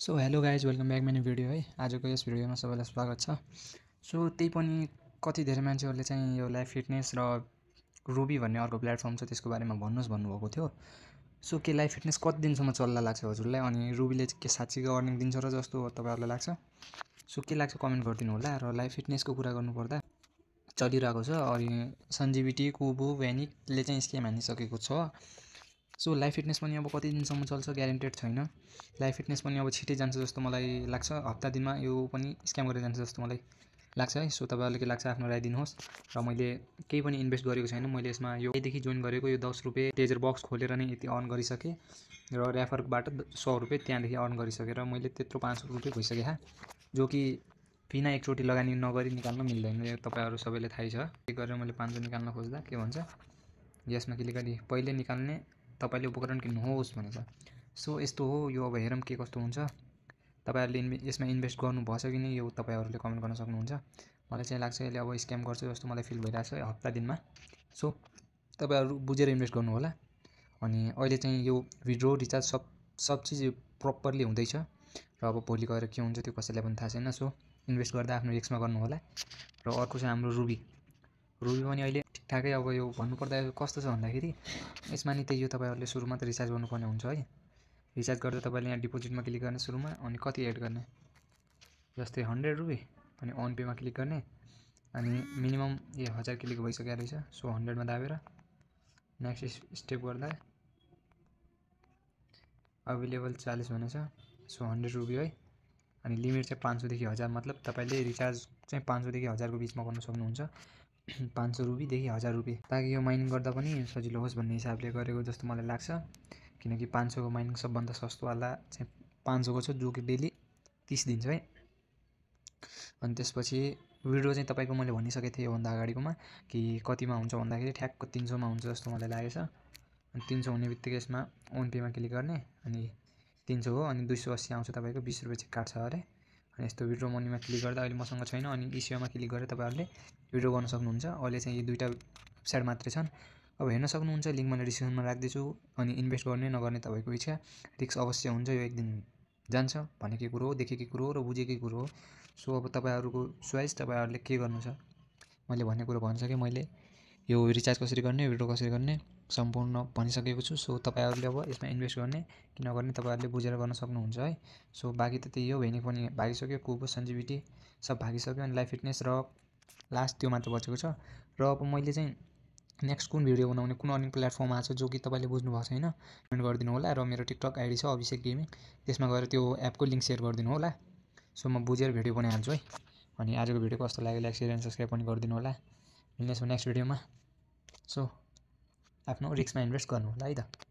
So hello guys welcome back my new video है। आजको यस भिडियोमा सबैलाई स्वागत छ। सो त्यही पनि कति धेरै मान्छेहरूले चाहिँ यो लाइफ फिटनेस र रुबी भन्ने अर्को प्लेटफर्म छ त्यसको बारेमा भन्नुभएको थियो। सो के लाइफ फिटनेस कति दिनसम्म चल्ला लाग्छ हजुरलाई, अनि रुबीले के साँच्चीको अर्निङ दिन्छ र जस्तो तपाईँहरूलाई लाग्छ? सो के लाग्छ कमेन्ट गरिदिनु होला। र लाइफ फिटनेसको कुरा गर्नुपर्दा चलिरहेको छ, अनि सञ्जीविटी कुबु भ्यानिकले चाहिँ स्क्याम हानिसकेको छ। सो लाइफ फिटनेस पनि अब कति दिनसम्म चल्छ ग्यारेन्टेड छैन। लाइफ फिटनेस पनि अब छिटै जान्छ जस्तो मलाई लाग्छ, हप्ता दिनमा यो पनि स्क्याम गरेर जान्छ जस्तो मलाई लाग्छ है। सो तपाईँहरूले के लाग्छ आफ्नो राय दिनुहोस्। र मैले केही पनि इन्भेस्ट गरेको छैन, मैले यसमा यो यदेखि जोइन गरेको यो 10 रुपियाँ टेजर बक्स खोलेर नै यति अर्न गरिसकेँ र रेफरबाट 100 रुपियाँ त्यहाँदेखि अर्न गरिसकेर मैले त्यत्रो 500 रुपियाँ भइसक्यो, जो कि बिना एकचोटि लगानी नगरी निकाल्न मिल्दैन। यो तपाईँहरू सबैले थाहै छ। के गरेर मैले 500 निकाल्न खोज्दा के भन्छ, यसमा क्लिक गरी पहिले निकाल्ने तपाईँले उपकरण किन्नुहोस् भनेछ। सो यस्तो हो यो। अब हेरौँ के कस्तो हुन्छ। तपाईँहरूले यसमा इन्भेस्ट गर्नुभएछ कि नै यो तपाईँहरूले कमेन्ट गर्न सक्नुहुन्छ। मलाई चाहिँ लाग्छ यसले अब स्क्याम गर्छ जस्तो मलाई फिल भइरहेको छ हप्ता दिनमा। सो तपाईँहरू बुझेर इन्भेस्ट गर्नु होला। अनि अहिले चाहिँ यो विड्रो रिचार्ज सब चिज प्रपरली हुँदैछ र अब भोलि गएर के हुन्छ त्यो कसैलाई पनि थाहा छैन। सो इन्भेस्ट गर्दा आफ्नो रिस्कमा गर्नु होला। र अर्को चाहिँ हाम्रो रुबी पनि अहिले ठिकठाकै। अब यो भन्नुपर्दा कस्तो छ भन्दाखेरि यसमा नि त्यही हो, तपाईँहरूले सुरुमा त रिचार्ज गर्नुपर्ने हुन्छ है। रिचार्ज गर्दा तपाईँले यहाँ डिपोजिटमा क्लिक गर्ने सुरुमा, अनि कति एड गर्ने, जस्तै 100 रुपियाँ, अनि अन पेमा क्लिक गर्ने, अनि मिनिमम 1000 क्लिक भइसकेको रहेछ। सो 100मा दाबेर नेक्स्ट स्टेप गर्दा अभाइलेबल 40 भनेछ। सो 100 रुपियाँ है। अनि लिमिट चाहिँ 500 देखि 1000, मतलब तपाईँले रिचार्ज चाहिँ 500 देखि 1000 को बिचमा गर्न सक्नुहुन्छ। 500 रुपियाँदेखि 1000 रुपियाँ, ताकि यो माइनिङ गर्दा पनि सजिलो होस् भन्ने हिसाबले गरेको जस्तो मलाई लाग्छ। किनकि 500 को माइनिङ सबभन्दा सस्तोवाला चाहिँ 500 को छ, जो कि डेली 30 दिन्छ है। अनि त्यसपछि विड्रो चाहिँ तपाईँको मैले भनिसकेको थिएँ योभन्दा अगाडिकोमा कि कतिमा हुन्छ भन्दाखेरि ठ्याक्क 300मा हुन्छ जस्तो मलाई लागेछ। अनि 300 हुने बित्तिकै यसमा ओन पेमा क्लिक गर्ने, अनि 300 हो, अनि 280 आउँछ तपाईँको 20 रुपियाँ चाहिँ काट्छ अरे। अनि यस्तो विड्रो मनीमा क्लिक गर्दा अहिले मसँग छैन, अनि इसिओमा क्लिक गरेर तपाईँहरूले विड्रो गर्न सक्नुहुन्छ। अहिले चाहिँ यी दुईवटा वेबसाइट मात्रै छन्। अब हेर्न सक्नुहुन्छ, लिङ्क मैले डिस्क्रिप्सनमा राख्दैछु। अनि इन्भेस्ट गर्ने नगर्ने तपाईँको इच्छा, रिस्क अवश्य हुन्छ, यो एक दिन जान्छ भनेकै कुरो हो, देखेकै कुरो हो र बुझेकै कुरो हो। सो अब तपाईँहरूको चोइस, तपाईँहरूले के गर्नु छ। मैले भन्ने कुरो भनिसकेँ। मैले यो रिचार्ज कसरी गर्ने, विड्रो कसरी गर्ने सम्पूर्ण भनिसकेको छु। सो तपाईँहरूले अब यसमा इन्भेस्ट गर्ने कि नगर्ने तपाईँहरूले बुझेर गर्न सक्नुहुन्छ है। सो बाँकी त त्यही हो, भेनिक पनि भागिसक्यो, कुबो सञ्जीविटी सब भागिसक्यो, अनि लाइफ फिटनेस र लास्ट त्यो मात्र बचेको छ। र अब मैले चाहिँ नेक्स्ट कुन भिडियो बनाउने, कुन अर्निङ प्लेटफर्म आएको छ जो कि तपाईँले बुझ्नु भएको छैन, कमेन्ट गरिदिनु होला। र मेरो टिकटक आइडी छ अभिषेक गेमिङ, त्यसमा गएर त्यो एपको लिङ्क सेयर गरिदिनु होला। सो म बुझेर भिडियो बनाइहाल्छु है। अनि आजको भिडियो कस्तो लाग्यो लाइक सेयर एन्ड सब्सक्राइब पनि गरिदिनु होला। मिल्नेछौँ नेक्स्ट भिडियोमा। सो आफ्नो रिस्कमा इन्भेस्ट गर्नु होला है त।